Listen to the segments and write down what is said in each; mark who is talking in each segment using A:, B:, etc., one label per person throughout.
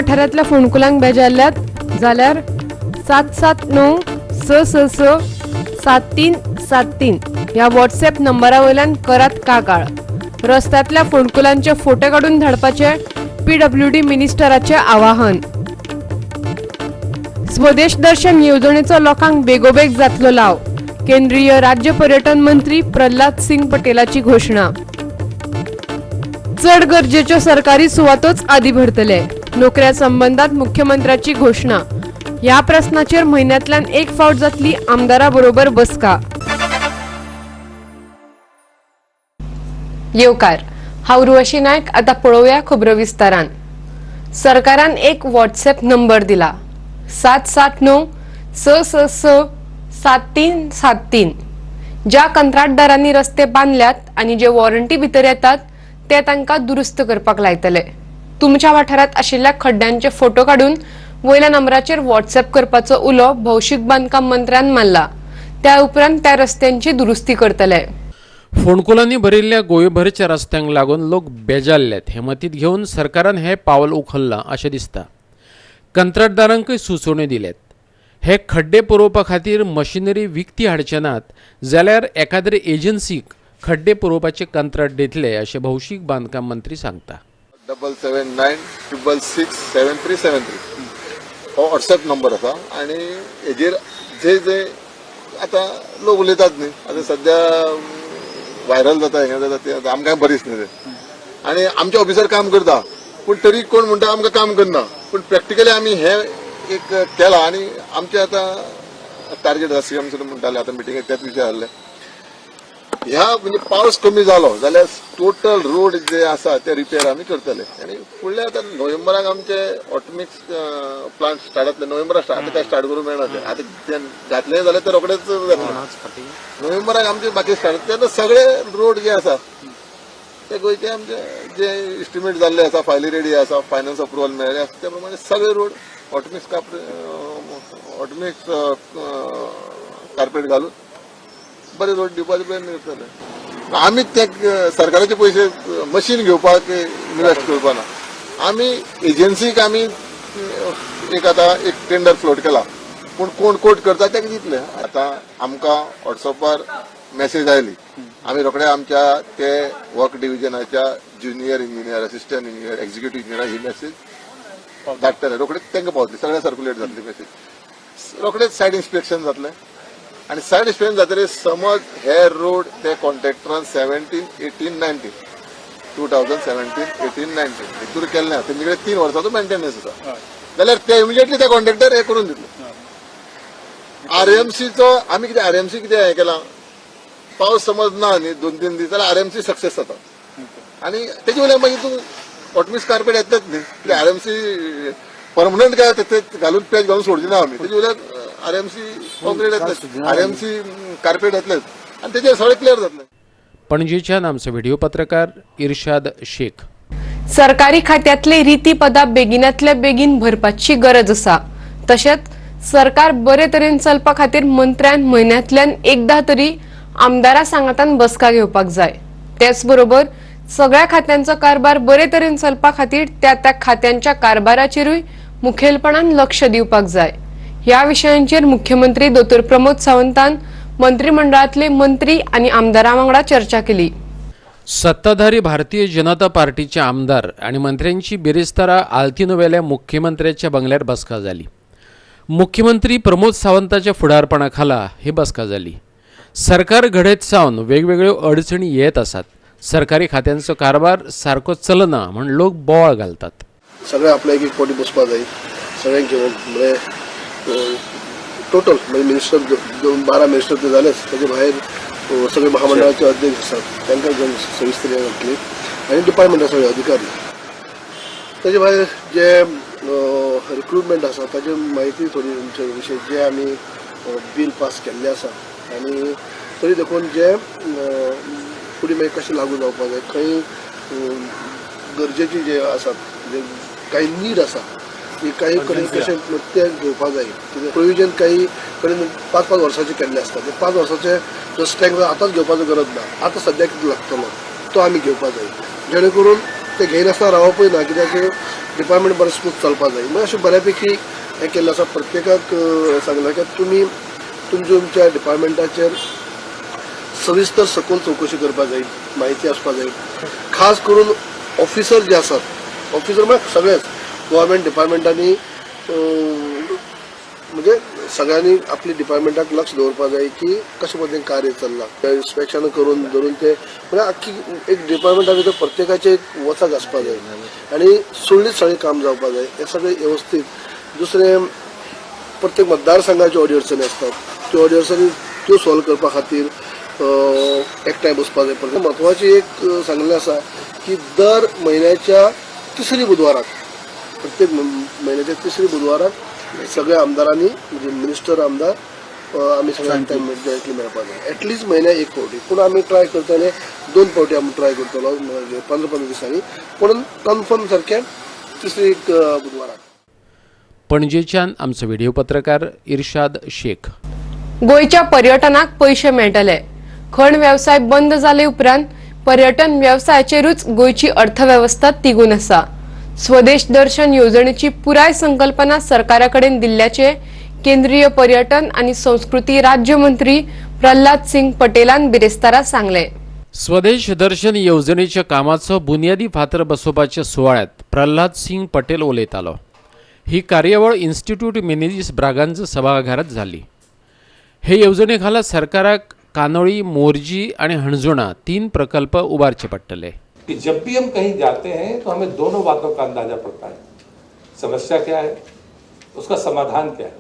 A: वाठारांतल्या फोंडकुलांक बेजारल्यात जाल्यार 7 7 9 6 6 6 7 3 7 3 ह्या व्हॉट्सएप नंबरा वयल्यान करात कागाळ. रस्त्यांतल्या फोंडकुलांचे फोटे काडून धाडपाचे पीडब्ल्यूडी मिनिस्टराचे आवाहन. स्वदेश दर्शन येवजणेचो लोकांक बेगोबेग जातलो लाव. केंद्रीय राज्य पर्यटन मंत्री प्रल्हाद सिंग पटेलाची घोशणा. चड गरजेच्यो सरकारी सुवातोच आदी भरतले. नोकऱ्या संबंदात मुख्यमंत्र्याची घोशणा. ह्या प्रस्नाचेर म्हयन्यांतल्यान एक फावट जातली आमदारा बरोबर बसका. येवकार, हांव उर्वशी नायक. आतां पळोवया खबरो विस्तारान. सरकारान एक व्हॉट्सएप नंबर दिला 7 7 9 6 6 6 7 3 7 3. ज्या कंत्राटदारांनी रस्ते बांदल्यात आनी जे वॉरंटी भितर येतात ते तांकां दुरुस्त करपाक लायतले. तुमच्या वाठारांत आशिल्ल्या खड्ड्यांचे फोटो काडून वयल्या नंबराचेर व्हॉट्सएप करपाचो उलो भौशीक बांदकाम मंत्र्यान मारला. त्या उपरांत त्या रस्त्यांची दुरुस्ती करतले.
B: फोंडकुलांनी भरिल्ल्या गोंयभरच्या रस्त्यांक लागून लोक बेजारल्यात हें मतींत घेवन सरकारान हें पावल उखल्लां अशें दिसता. कंत्राटदारांकय सुचोवण्यो दिल्यात. हे खड्डे पुरोवपा खातीर मशिनरी विकती हाडचे नात जाल्यार एकाद्रे एजन्सीक खड्डे पुरोवपाचे कंत्राट दितले अशें भौशीक बांदकाम मंत्री सांगता.
C: 779 666 7 3 7 3 हो व्हॉट्सएप नंबर आसा आनी हेजेर जे जे आतां लोक उलयतात न्ही, आतां सद्या व्हायरल जाता हें जाता तें आमकां बरीच न्ही तें. आनी आमचे ऑफिसर काम करता पूण तरी कोण म्हणटा आमकां काम करना, पूण प्रॅक्टिकली आमी हें एक केलां आनी आमचें आतां टार्गेट आसा. सीएम सुद्दां म्हणटाले आतां मिटिंगेक तेच विशय आहले. ह्या म्हणजे पावस कमी जालो जाल्यार टोटल रोड जे आसा ते रिपेर आमी करतले. आनी फुडल्या आतां नोव्हेंबराक आमचे ऑटोमिक्स प्लांट स्टार्ट जातले. नोव्हेंबराक स्टार्ट, आतां काय स्टार्ट करूंक मेळना ते. आतां ते जातले जाल्यार ते रोखडेच जातले. नोव्हेंबराक आमचे बाकी स्टार्ट, तेन्ना सगळे रोड जे आसा ते गोंयचे आमचे जे इस्टिमेट जाल्ले आसा, फायली रेडी आसा, फायनान्स अप्रुवल मेळ्ळें आसा, त्या प्रमाणे सगळे रोड ऑटोमिक्स ऑटोमिक्स कार्पेट घालून बरे रोड दिवपाचो प्रयत्न करतले. आमी ते सरकाराचे पयशे मशीन घेवपाक इन्वेस्ट करपाना. आमी एजन्सीक आमी एक आतां एक टेंडर फ्लोट केला, पूण कोण कोट करता ताका दितले. आतां आमकां व्हॉट्सअपार मेसेज आयली, आमी रोखडे आमच्या ते वर्क डिविजनाच्या junior engineer, assistant engineer, executive engineer ही मेसेज धाडटले. रोखडे तांकां पावतली, सगळ्या सर्क्युलेट जातली मेसेज. रोखडेच सायट इन्स्पेक्शन जातलें आनी सायट इन्स्पेक्शन जातकीर समज हे रोड ते कॉन्ट्रॅक्टरान 17 18 19 2017 18 19 हितूर केल्ले आहा, तेंचे कडेन 3 वर्सांचो मेंटेनन्स आसा जाल्यार ते इमिजिएटली ते कॉन्ट्रॅक्टर हे करून दितले. आरएमसीचो आमी कितें आरएमसी कितें हें केलां, पावस समज ना न्ही 2-3 दीस जाल्यार आरएमसी सक्सेस जाता आनी तेजे वयल्यान मागीर तूं ऑटोमिक्स कार्पेट येतलेच न्ही. कित्याक आरएमसी परमनंट काय ते घालून पॅच घालून सोडची ना आमी. तेजे वयल्यान आरएमसी कॉन्क्रीट येतलेच, आरएमसी कार्पेट येतलेच आनी तेजेर सगळें क्लियर जातलें.
B: पणजेच्यान आमचो व्हिडिओ पत्रकार इर्शाद शेख.
A: सरकारी खात्यांतली रिती पदां बेगिनातल्या बेगीन भरपाची गरज आसा. तशेंच सरकार बरे तरेन चलपा खातीर मंत्र्यान म्हयन्यांतल्यान एकदां तरी आमदारा सांगातान बसका घेवपाक जाय. तेच बरोबर सगळ्या खात्यांचो कारभार बरे तरेन चलपा खातीर त्या त्या खात्यांच्या कारभाराचेरूय मुखेलपणान लक्ष दिवपाक जाय. ह्या विशयांचेर मुख्यमंत्री दोतोर प्रमोद सावंतान मंत्रिमंडळांतले मंत्री आनी आमदारां वांगडा चर्चा केली.
B: सत्ताधारी भारतीय जनता पार्टीचे आमदार आणि मंत्र्यांची बिरेस्तारा आल्तिनोवेल्या मुख्यमंत्र्याच्या बंगल्यार बसका जाली. मुख्यमंत्री प्रमोद सावंताच्या फुडारपणाखाला ही बसका जाली. सरकार घडयत सावन वेगवेगळ्यो अडचणी येत आसात. सरकारी खात्यांचो कारभार सारको चलना म्हण लोक बोवाळ घालतात.
D: सगळे आपल्या एक एक फावटी बसपा जाय सगळ्यांक घेवन, म्हणजे टोटल म्हणजे मिनिस्टर 12 मिनिस्टर ते जालेच, ताजे भायर सगळे महामंडळाचे अध्यक्ष आसात तांकां घेवन सविस्तर हें जातली आनी डिपार्टमेंटा सगळे अधिकारी. ताजे भायर जे रिक्रुटमेंट आसा ताजे म्हायती थोडी तुमचे विशय जे आमी बील पास केल्ले आसा आनी तरी देखून जे फुडें मागीर कशें लागू जावपाक जाय, खंय गरजेची जे आसात जे काही नीड आसा की काही कडेन कशें ते घेवपाक जाय. कित्याक प्रोविजन काही कडेन 5-5 वर्साचे केल्ले आसता, ते 5 वर्साचे जो स्ट्रेंथ आतांच घेवपाचो गरज ना, आतां सद्याक कितें लागतलो तो आमी घेवपाक जाय, जेणे करून ते घेयनासतना रावपूय ना. कित्याक डिपार्टमेंट बरें स्मूथ चलपाक जाय. म्हणजे अशें बऱ्यापैकी हें केल्लें आसा. प्रत्येकाक सांगलां की तुमी तुमच्या तुमच्या डिपार्टमेंटाचेर सविस्तर सखोल चवकशी करपाक जाय, म्हायती आसपाक जाय. खास करून ऑफिसर जे आसात, ऑफिसर म्हळ्यार सगळेच गव्हर्मेंट डिपार्टमेंटांनी म्हणजे सगळ्यांनी आपली डिपार्टमेंटाक लक्ष दवरपाक जाय की कशें पद्दतीन कार्य चल्लां, इन्स्पेक्शन करून धरून ते म्हणजे आख्खी एक डिपार्टमेंटा भितर प्रत्येकाचें एक वचक आसपाक जाय आनी सुरळीत सगळें काम जावपाक जाय. हें सगळें वेवस्थीत. दुसरें, प्रत्येक मतदारसंघाच्यो अडचणी आसतात, त्यो अडचणी त्यो सॉल्व करपा खातीर एकठांय बसपाक जाय. परत म्हत्वाची एक सांगलें आसा की दर म्हयन्याच्या तिसरी बुधवाराक, प्रत्येक म्हयन्याच्या तिसरी बुधवाराक सगळ्या आमदारांनी म्हणजे मिनिस्टर आमदार आमी सगळे एकठांय जॉयंटली मेळपाक जाय एटलिस्ट म्हयन्याक एक फावटी. पूण आमी ट्राय करतले 2 फावटी आमी ट्राय करतलो 15-15 दिसांनी, पूण कन्फर्म सारकें तिसरी बुधवाराक.
B: पणजेच्यान आमचो व्हिडिओ पत्रकार इर्शाद शेख.
A: गोंयच्या पर्यटनाक पयशे मेळटले. खण वेवसाय बंद जाले उपरांत पर्यटन वेवसायाचेरूच गोंयची अर्थवेवस्था तिगून आसा. स्वदेश दर्शन येवजणेची पुराय संकल्पना सरकारा कडेन दिल्ल्याचे केंद्रीय पर्यटन आनी संस्कृती राज्य मंत्री प्रल्हाद सिंग पटेलान बिरेस्तारा सांगले.
B: स्वदेश दर्शन येवजणेच्या कामाचो बुन्यादी फातर बसोवपाच्या सुवाळ्यात प्रल्हाद सिंग पटेल उलयतालो. ही कार्यावळ इन्स्टिट्यूट मिनेझीस ब्रागांझा सभाघरात झाली. हे येवजणे खाला सरकाराक कानोळी, मोरजी आणि हणजुणा 3 प्रकल्प उबारचे पडटले.
E: कि जब भी हम कहीं जाते हैं तो हमें दोनों बातों का अंदाजा पड़ता है, समस्या क्या है, उसका समाधान क्या है.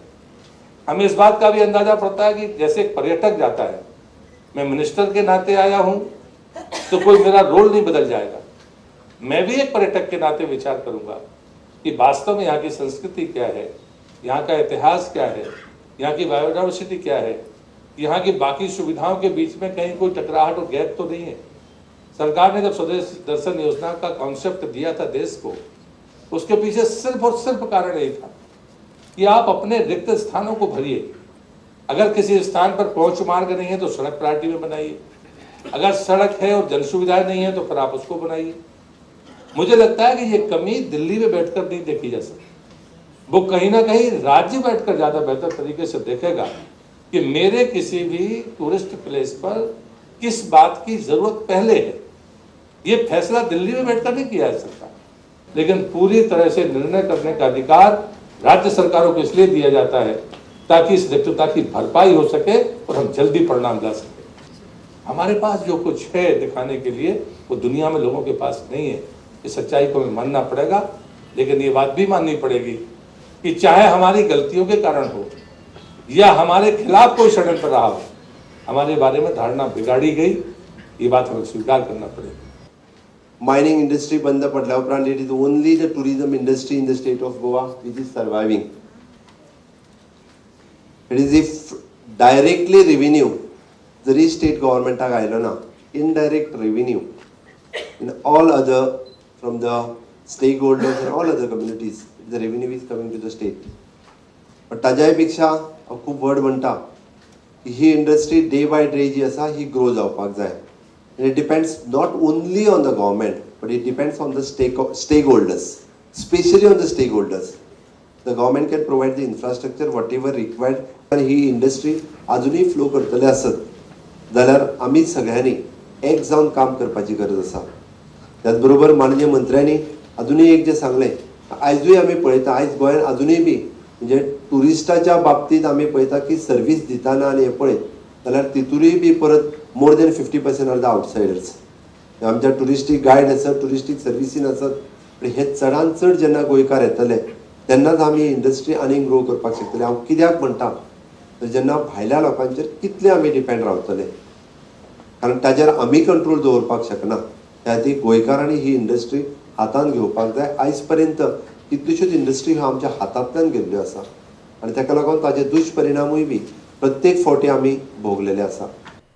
E: हमें इस बात का भी अंदाजा पड़ता है कि जैसे एक पर्यटक जाता है, मैं मिनिस्टर के नाते आया हूं तो कोई मेरा रोल नहीं बदल जाएगा, मैं भी एक पर्यटक के नाते विचार करूंगा कि वास्तव में यहाँ की संस्कृति क्या है, यहाँ का इतिहास क्या है, यहाँ की बायोडाइवर्सिटी क्या है, यहाँ की बाकी सुविधाओं के बीच में कहीं कोई टकराहट और गैप तो नहीं है. सरकार ने जब स्वदेश दर्शन योजना का कॉन्सेप्ट दिया था देश को, उसके पीछे सिर्फ और सिर्फ कारण यही था कि आप अपने रिक्त स्थानों को भरिए. अगर किसी स्थान पर पहुंच मार्ग नहीं है तो सड़क प्रायोरिटी में बनाइए, अगर सड़क है और जन सुविधाएं नहीं है तो फिर आप उसको बनाइए. मुझे लगता है कि ये कमी दिल्ली में बैठकर नहीं देखी जा सकती, वो कहीं ना कहीं राज्य बैठकर ज़्यादा बेहतर तरीके से देखेगा कि मेरे किसी भी टूरिस्ट प्लेस पर किस बात की ज़रूरत पहले है. ये फैसला दिल्ली में बैठकर नहीं किया जा सकता, लेकिन पूरी तरह से निर्णय करने का अधिकार राज्य सरकारों को इसलिए दिया जाता है ताकि इस रिक्तता की भरपाई हो सके और हम जल्दी परिणाम ला सकें. हमारे पास जो कुछ है दिखाने के लिए वो दुनिया में लोगों के पास नहीं है. इस सच्चाई को हमें मानना पड़ेगा, लेकिन ये बात भी माननी पड़ेगी कि चाहे हमारी गलतियों के कारण हो या हमारे खिलाफ कोई षड्यंत्र रहा हो, हमारे बारे में धारणा बिगाड़ी गई, ये बात हमें स्वीकार करना पड़ेगी.
F: मायनिंग इंडस्ट्री बंद पडल्या उपरांत it is only the tourism industry in the state of Goa which is surviving. It is if directly revenue zari state गव्हर्मेंटाक आयलो ना, indirect revenue in all other from the stakeholders and all other communities the revenue is coming to the state. But ताज्याय पेक्षा हांव खूब व्हड म्हणटा की ही industry day by day जी आसा ही ग्रो जावपाक जाय. And it depends not only on the government, but it depends on the stakeholders, especially on the stakeholders. The government can provide the infrastructure, whatever required. आनी ही industry अजुनूय flow करतले आसत जाल्यार आमी सगळ्यांनी एक जावन काम करपाची गरज आसा. त्याच बरोबर माननीय मंत्र्यांनी अजुनूय एक जें सांगलें, आयजूय आमी पळयता, आयज गोंयांत अजुनूय बी म्हणजे ट्युरिस्टाच्या बाबतींत आमी पळयता की सर्वीस दिताना आनी हें पळयत जाल्यार तितूनय बी परत more than 50% are the outsiders. आमच्या ट्युरिस्टीक गायड आसत, ट्युरिस्टीक सर्विसीन आसत, पूण हे चडान चड जेन्ना गोंयकार येतले तेन्नाच आमी इंडस्ट्री आनीक ग्रो करपाक शकतले. हांव कित्याक म्हणटा तर जेन्ना भायल्या लोकांचेर कितले आमी डिपेंड रावतले, कारण ताजेर आमी कंट्रोल दवरपाक शकना. त्या खातीर गोंयकारांनी ही इंडस्ट्री हातान घेवपाक जाय. आयज पर्यंत कितल्योश्योच इंडस्ट्री ह्यो आमच्या हातांतल्यान गेल्ल्यो आसा आनी ताका लागून ताजे दुश्परिणामूय बी प्रत्येक फावटी आमी भोगलेले आसा.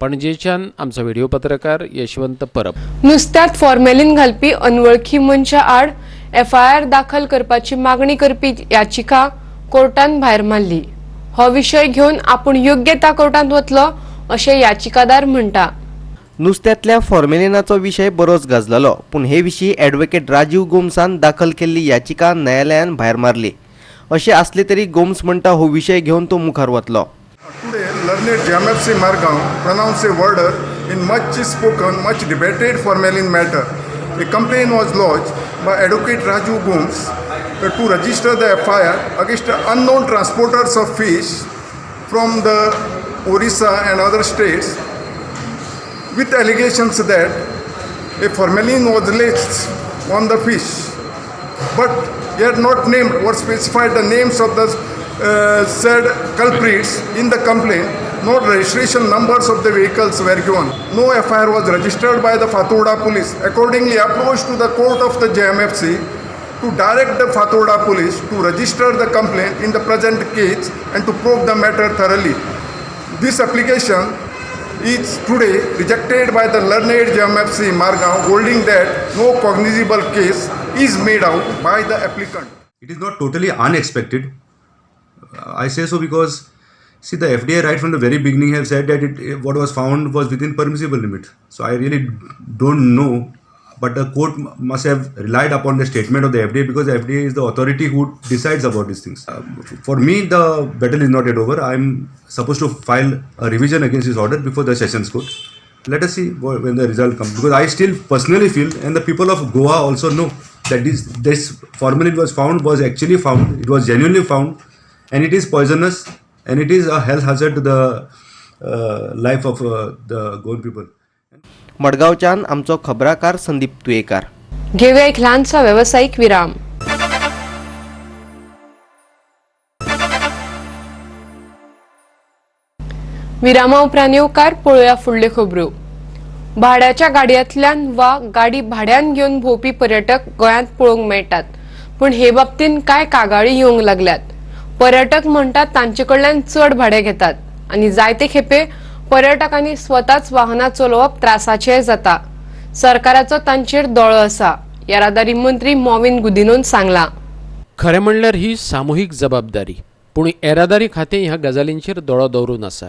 B: पणजेच्यान आमचो व्हिडिओ पत्रकार यशवंत परब.
A: नुस्त्यात फॉर्मेलिन घालपी अनवळखी मनशा आड एफआयआर दाखल करपाची मागणी करपी याचिका कोर्टान भायर मारली. हो विशय घेवन आपूण योग्य त्या कोर्टांत वतलो अशें याचिकादार म्हणटा.
G: नुस्त्यांतल्या फॉर्मेलिनाचो विशय बरोच गाजलेलो, पूण हे विशीं ॲडव्होकेट राजीव गोम्सान दाखल केल्ली याचिका न्यायालयान भायर मारली. अशें आसलें तरी गोम्स म्हणटा हो विशय घेवन तो मुखार वतलो.
H: Today, learned JMFC Margao pronounced a order in much spoken, much debated formalin matter. A complaint was lodged by Advocate Raju Gomes to register the FIR against unknown transporters of fish from the Orissa and other states with allegations that a formalin was laced on the fish, but he had not named or specified the names of the said culprits in the complaint. No registration numbers of the vehicles were given. No FIR was registered by the Fatorda police. Accordingly, approached to the court of the JMFC to direct the Fatorda police to register the complaint in the present case and to probe the matter thoroughly. This application is today rejected by the learned JMFC Margao, holding that no cognizable case is made out by the applicant.
I: It is not totally unexpected. I say so because, see, the FDA right from the very beginning have said that what was found was within permissible limit. So I really don't know, but the court must have relied upon the statement of the FDA, because the FDA is the authority who decides about these things. For me, the battle is not yet over. I am supposed to file a revision against this order before the Sessions Court. Let us see when the result comes, because I still personally feel, and the people of Goa also know, that this formalin was found, was actually found, it was genuinely found, and it is poisonous, and it is a health hazard to the life of the Goan people.
G: मडगांवच्यान आमचो खबराकार संदीप तुयेकार.
A: घेऊया एक ल्हानसो वेवसायीक विराम. विरामा उपरांत येवकार पळोवया फुडल्यो खबरो. भाड्याच्या गाडयांतल्यान वा गाडी भाड्यान घेवन भोंवपी पर्यटक गोंयांत पळोवंक मेळटात, पूण हे बाबतींत कांय कागाळी येवंक लागल्यात. पर्यटक म्हणटात तांचे कडल्यान चड भाडें घेतात आनी जायते खेपे पर्यटकांनी स्वताच वाहनां चलोवप त्रासाचें जाता. सरकाराचो तांचेर दोळो आसा, येरादारी मंत्री मॉविन गुदिनोन सांगलां.
B: खरें म्हणल्यार ही सामुहीक जबाबदारी, पूण येरादारी खातें ह्या गजालींचेर दोळो दवरून आसा.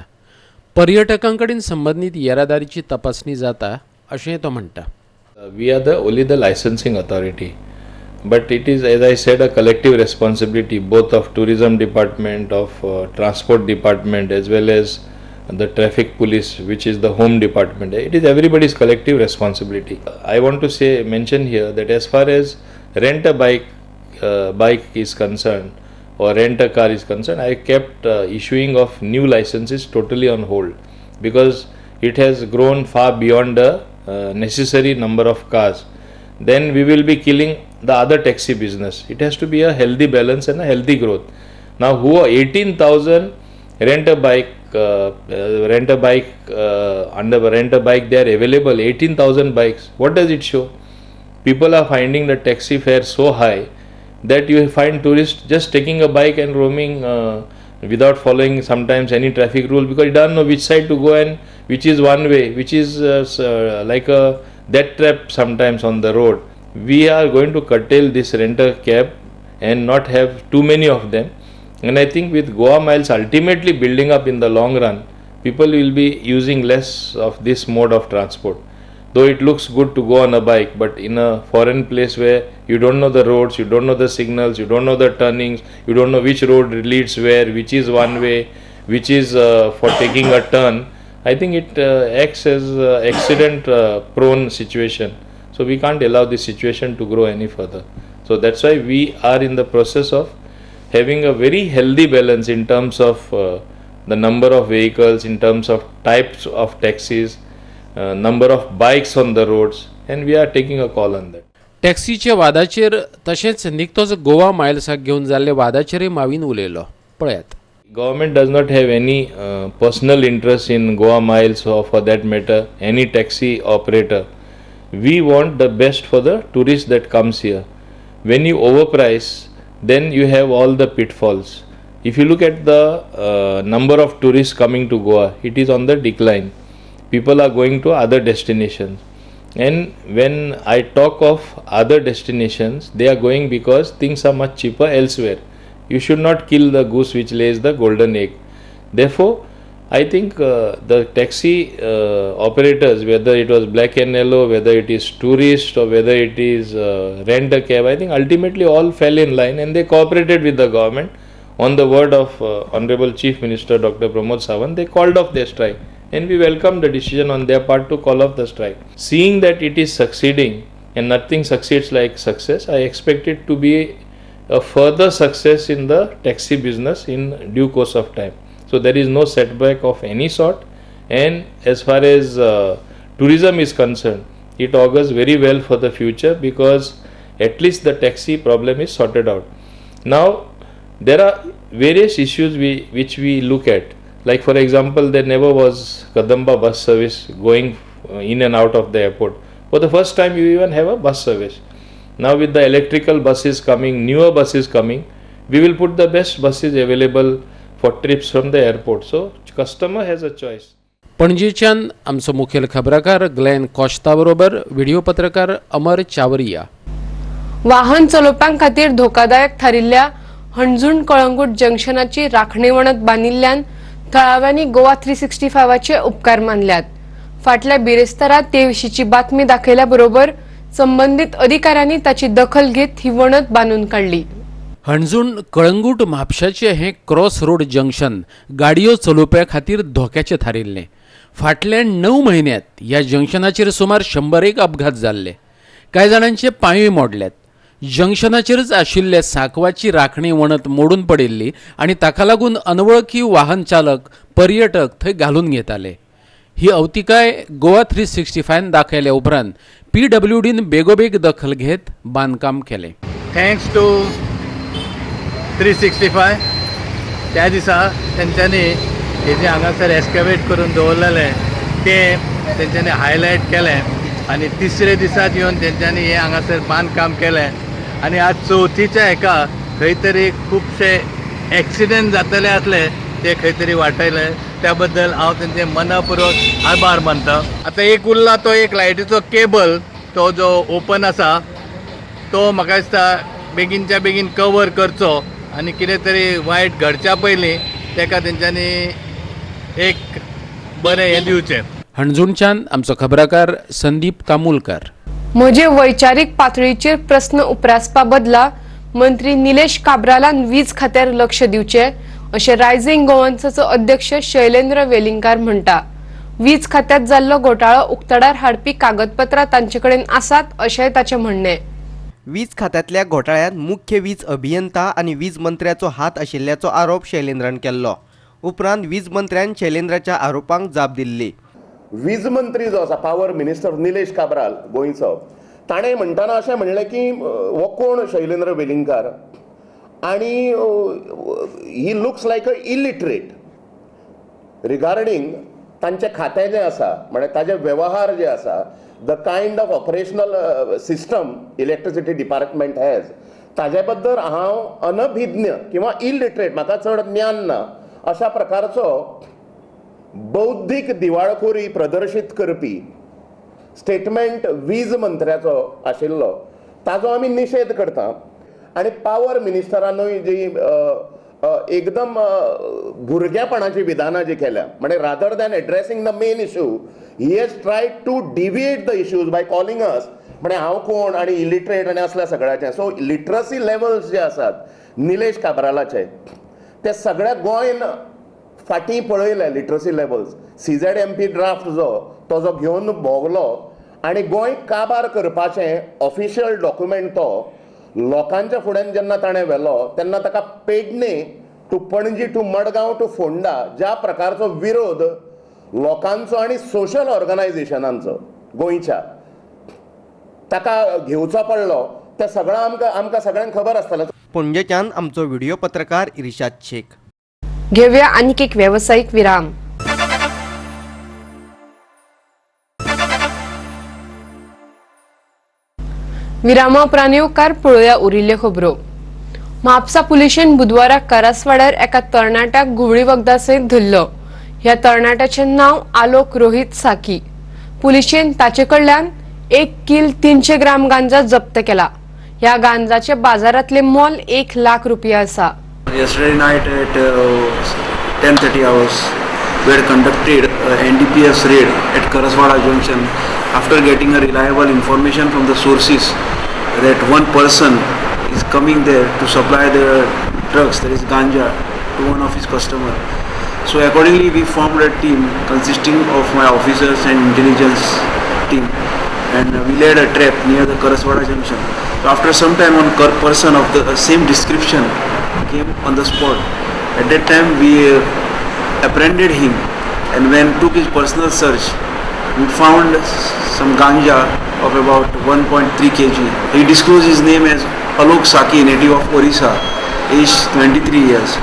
B: पर्यटकां कडेन संबंदीत येरादारीची तपासणी जाता अशें तो म्हणटा.
J: We are the only the licensing authority, but it is, as I said, a collective responsibility both of tourism department, of transport department, as well as the traffic police, which is the home department. It is everybody's collective responsibility. I want to mention here that as far as rent a bike is concerned or rent a car is concerned, I kept issuing of new licenses totally on hold, because it has grown far beyond the necessary number of cars. Then we will be killing the other taxi business. It has to be a healthy balance and a healthy growth. Now, who are 18,000 rent a bike, under rent a bike, they are available, 18,000 bikes. What does it show? People are finding the taxi fare so high that you find tourists just taking a bike and roaming without following sometimes any traffic rule, because you don't know which side to go and which is one way, which is like a death trap sometimes on the road. We are going to curtail this renter cab and not have too many of them. And I think with Goa Miles ultimately building up in the long run, people will be using less of this mode of transport. Though it looks good to go on a bike, but in a foreign place where you don't know the roads, you don't know the signals, you don't know the turnings, you don't know which road leads where, which is one way, which is for taking a turn, I think it acts as accident prone situation. So we can't allow this situation to grow any further. So that's why we are in the process of having a very healthy balance in terms of the number of vehicles, in terms of types of taxis, number of bikes on the roads, and we are taking a call on that.
B: टॅक्सीच्या वादाचेर तशेंच निकतोच गोवा मायल्साक घेवन जाल्ले वादाचेरय मावीन उलयलो. पळयात.
J: Government does not have any personal interest in Goa Miles or for that matter any taxi operator. We want the best for the tourist that comes here. When you overprice, then you have all the pitfalls. If you look at the number of tourists coming to Goa, it is on the decline. People are going to other destinations. And when I talk of other destinations, they are going because things are much cheaper elsewhere. You should not kill the goose which lays the golden egg. Therefore, I think the taxi operators, whether it was black and yellow, whether it is tourist or whether it is rent a cab, I think ultimately all fell in line and they cooperated with the government. On the word of Honorable Chief Minister Dr. Pramod Sawant, they called off their strike and we welcomed the decision on their part to call off the strike. Seeing that it is succeeding and nothing succeeds like success, I expect it to be a further success in the taxi business in due course of time. So there is no setback of any sort, and as far as tourism is concerned, it augurs very well for the future because at least the taxi problem is sorted out. Now there are various issues which we look at, like for example, there never was Kadamba bus service going in and out of the airport. For the first time you even have a bus service. Now with the electrical buses coming, newer buses coming, we will put the best buses available for trips from the airport. So customer has a choice.
B: पणजीच्यान आमचो मुखेल खबराकार Glenn Costa बरोबर video पत्रकार अमर चावरिया.
A: वाहन चलोवप्यां खातीर धोकादायक थारिल्ल्या हणजूण कळंगूट जंक्शनाची राखणे वणत बांदिल्ल्यान थळाव्यांनी गोवा 365चे उपकार मानल्यात. फाटल्या बिरेस्तारा ते विशींची बातमी दाखयल्या बरोबर संबंदीत अधिकाऱ्यांनी ताची दखल घेत ही वणत बांदून काडली.
B: हणजूण कळंगूट म्हापशाचे हें क्रॉस रोड जंक्शन गाडयो चलोवप्या खातीर धोक्याचें थारिल्लें. फाटल्या 9 म्हयन्यांत ह्या जंक्शनाचेर सुमार 101 अपघात जाल्ले. कांय जाणांचे पांयूय मोडल्यात. जंक्शनाचेरच आशिल्ल्या सांकवाची राखणी वणत मोडून पडिल्ली आनी ताका लागून अनवळखी वाहन चालक पर्यटक थंय घालून घेताले. ही अवतिकाय गोवा 365 दाखयल्या उपरांत PWDन बेगोबेग दखल घेत बांदकाम केलें.
K: Thanks to 365 त्या दिसा तेंच्यांनी हे जे हांगासर एस्कवेट करून दवरलेलें तें तेंच्यांनी हायलायट केलें आनी तिसरे दिसात येवन तेंच्यांनी हें हांगासर बांदकाम केलें. आनी आज चवथीच्या हेका खंय तरी खुबशे एक्सिडंट जातले आसले ते खंय तरी वाटयले, त्या बद्दल हांव तेंचे मनपूर्वक आभार मानता. आतां एक उरला तो एक लायटीचो केबल, तो जो ओपन आसा तो म्हाका दिसता बेगीनच्या बेगीन कवर करचो आनी कितें तरी वायट घडच्या पयलीं तेका तेंच्यांनी एक बरें हें दिवचें.
B: हणजूणच्यान आमचो खबराकार संदीप कामुलकर.
A: म्हजे वैचारीक पातळीचेर प्रस्न उप्रासपा बदला मंत्री निलेश काब्रालान वीज खात्यार लक्ष दिवचें अशें रायझिंग गोवन्साचो अध्यक्ष शैलेंद्र वेलिंगकार म्हणटा. वीज खात्यात जाल्लो घोटाळो उक्ताडार हाडपी कागदपत्रां तांचे कडेन आसात अशेंय ताचें म्हणणें.
G: वीज खात्यांतल्या घोटाळ्यांत मुख्य वीज अभियंता आनी वीज मंत्र्याचो हात आशिल्ल्याचो आरोप शैलेंद्रान केल्लो. उपरांत वीज मंत्र्यान शैलेंद्राच्या आरोपांक जाप दिल्ली.
L: वीज मंत्री जो आसा, पावर मिनिस्टर निलेश काब्राल गोंयचो, ताणें म्हणटना अशें म्हणलें की हो कोण शैलेंद्र वेलिंगकार आनी he looks like a illiterate regarding तांचें खातें जें आसा, म्हळ्यार ताजे वेव्हार जे आसा, the kind of operational system electricity department has, ताजे बद्दल हांव अनभिज्ञ किंवा इलिटरेट, म्हाका चड ज्ञान ना, अशा प्रकारचो बौद्धीक दिवाळखोरी प्रदर्शीत करपी स्टेटमेंट वीज मंत्र्याचो आशिल्लो, ताजो आमी निशेध करता. आनी पावर मिनिस्टरानूय जी एकदम भुरग्यापणाची विधानां जी केल्या, म्हणजे rather than addressing the main issue he has tried to deviate the issues by calling us, म्हणजे हांव कोण आनी इलिटरेट आनी असल्या सगळ्याचें. सो लिटरसी लेवल्स जे आसात निलेश काब्रालाचे ते सगळ्या गोंयन फाटीं पळयले. Literacy levels CZMP draft जो तो जो घेवन भोंवलो आनी गोंय काबार करपाचें ऑफिशियल डॉक्युमेंट तो लोकांच्या फुड्यान जेन्ना ताणें व्हेलो तेन्ना ताका Pedne to Panaji to Madgaon to Ponda ज्या प्रकारचो विरोध लोकांचो आनी सोशल ऑर्गनायझेशनांचो गोंयच्या ताका घेवचो पडलो, ते सगळं आमकां आमकां सगळ्यांक खबर आसतलें.
G: पणजेच्यान आमचो व्हिडिओ पत्रकार इर्शाद शेख.
A: घेऊया आणखी एक व्यावसायिक विराम. विरामा उपरांत येवकार पळोवया उरिल्ल्यो खबरो. म्हापसा पुलिशेन बुधवारा करासवाड्यार एका तरणाट्याक घुंवळी वखदां सयत धरलो. ह्या तरणाट्याचें नांव आलोक रोहित साकी. पुलिशेन ताचे कडल्यान 1 किल 300 ग्राम गांजा जप्त केला. ह्या गांजाचे बाजारांतले मोल 1 लाख रुपया आसा.
M: Yesterday night at 10:30 hours, we had conducted NDPS raid at Karaswada Junction after getting a reliable information from the sources that one person is coming there to supply the drugs, that is ganja, to one of his customer. So accordingly we formed a team consisting of my officers and intelligence team, and we laid a trap near the Karaswada Junction. So after some time, one person of the same description came on the spot. At that time we apprehended him, and when took his personal search, we found some ganja of about 1.3 kg. He disclosed his name as Alok Saki, native of Orissa, age 23 years,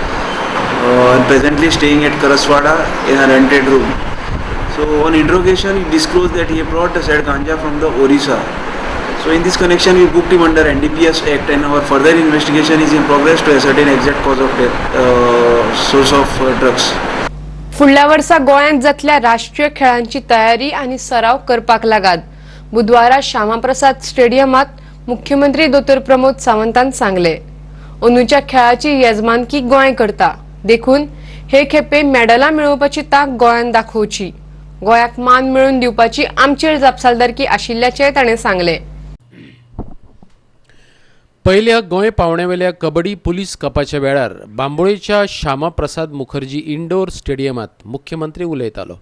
M: and presently staying at Karaswada in a rented room. So on interrogation, he disclosed that he brought the said ganja from the Orissa. So in this connection, we booked him under NDPS Act, and our further investigation is in progress to ascertain exact cause of death, source of drugs.
A: फुडल्या वर्सा गोंयांत जातल्या राष्ट्रीय खेळांची तयारी आनी सराव करपाक लागात. बुधवारा श्यामाप्रसाद स्टेडियमात मुख्यमंत्री दोतोर प्रमोद सावंतान सांगले, अंदूच्या खेळाची येजमानकी गोंय करता, देखून हे खेपे मेडलां मेळोवपाची तांक गोंयान दाखोवची. गोंयाक मान मेळोवन दिवपाची आमचेर जापसालदारकी आशिल्ल्याचें ताणें सांगलें.
B: पयल्या गोंय पावण्यावेल्या कबड्डी पुलीस कपाच्या वेळार बांबोळेच्या श्यामाप्रसाद मुखर्जी इंडोर स्टेडियमात मुख्यमंत्री उलयतालो.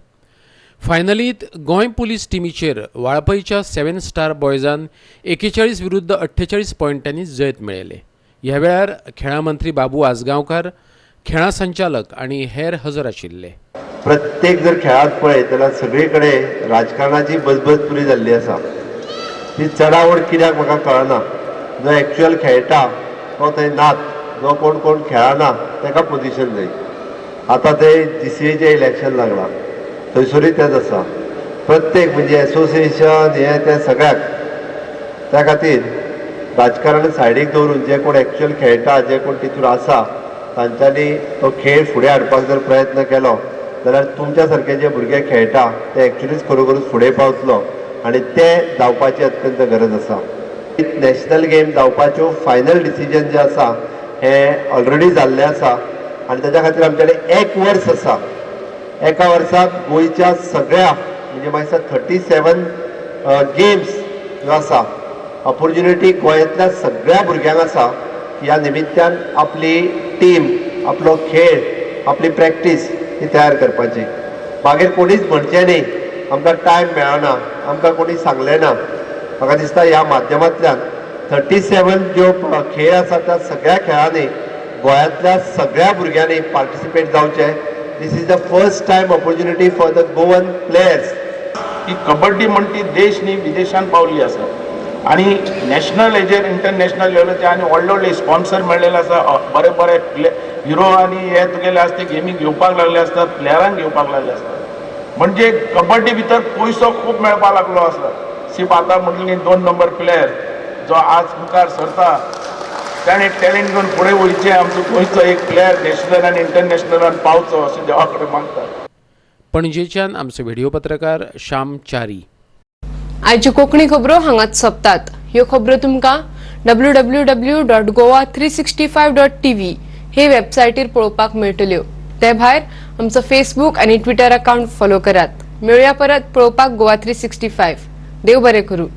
B: फायनलीत गोंय पुलीस टिमीचेर वाळपयच्या 7 स्टार बॉयजान 41 विरुद्ध 48 पॉयंटांनी जैत मेळयलें. ह्या वेळार खेळां मंत्री बाबू आजगांवकार, खेळां संचालक आनी हेर हजर आशिल्ले.
F: प्रत्येक जर खेळांत पळयत जाल्यार सगळे कडेन राजकारणाची बजबज पुरी जाल्ली आसा. ती चडावड कित्याक म्हाका कळना. जो एक्चुअल खेळटा तो थंय नात, जो कोण कोण खेळना ताका पोजिशन जाय. आतां ते GCAचें इलेक्शन लागलां, थंयसरूय तेंच आसा. प्रत्येक म्हणजे एसोसिएशन हें तें सगळ्याक. त्या खातीर राजकारण सायडीक दवरून जे कोण एक्चुअल खेळटा, जे कोण तितून आसा तांच्यांनी तो खेळ फुडें हाडपाक जर प्रयत्न केलो जाल्यार तुमच्या सारके जे भुरगे खेळटा ते एक्चुअलीच खरोखरूच फुडें पावतलो आनी ते जावपाची अत्यंत गरज आसा. नॅशनल गेम जावपाच्यो फायनल डिसिजन जे आसा हें ऑलरेडी जाल्लें आसा आनी ताच्या खातीर आमचे कडेन एक वर्स आसा. एका वर्साक गोंयच्या सगळ्या म्हणजे म्हाका दिसता 37 गेम्स ज्यो आसा, ऑपोर्च्युनिटी गोंयांतल्या सगळ्या भुरग्यांक आसा की ह्या निमित्तान आपली टीम, आपलो खेळ, आपली प्रॅक्टीस ही तयार करपाची. मागीर कोणीच म्हणचें न्ही आमकां टायम मेळना, आमकां कोणी सांगलें ना. म्हाका दिसता ह्या माध्यमांतल्यान 37 ज्यो खेळ आसा त्या सगळ्या खेळांनी गोंयांतल्या सगळ्या भुरग्यांनी पार्टिसिपेट जावचें. This is the first time opportunity for the Goan players.
N: ही कबड्डी म्हण ती देश न्ही विदेशान पावली आसा आनी नॅशनल हेजेर इंटरनॅशनल लेवलाचेर आनी व्हडले व्हडले स्पॉन्सर मेळ्ळेले आसा. बरे बरे हिरो आनी हे तुगेले आसा ते गेमी घेवपाक लागले आसतात, प्लेयरांक घेवपाक लागले आसतात. म्हणजे कबड्डी भितर पयसो खूब मेळपाक लागलो आसा. सिप आतां म्हटली 2 नंबर प्लेयर जो आज मुखार सरता ताणें टॅलंट घेवन फुडें वयचें, आमचो गोंयचो एक प्लेयर नॅशनल आनी इंटरनॅशनलान पावचो अशें देवा कडेन मागता.
B: पणजेच्यान आमचो व्हिडिओ पत्रकार श्याम च्यारी.
A: आयच्यो कोंकणी खबरो हांगाच सोंपतात. ह्यो खबरो तुमकां www.goa365.tv हे वेबसायटीर पळोवपाक मेळटल्यो. ते भायर आमचो फेसबूक आनी ट्विटर अकाउंट फॉलो करात. मेळुया परत पळोवपाक गोवा 365. देव बरें करूं.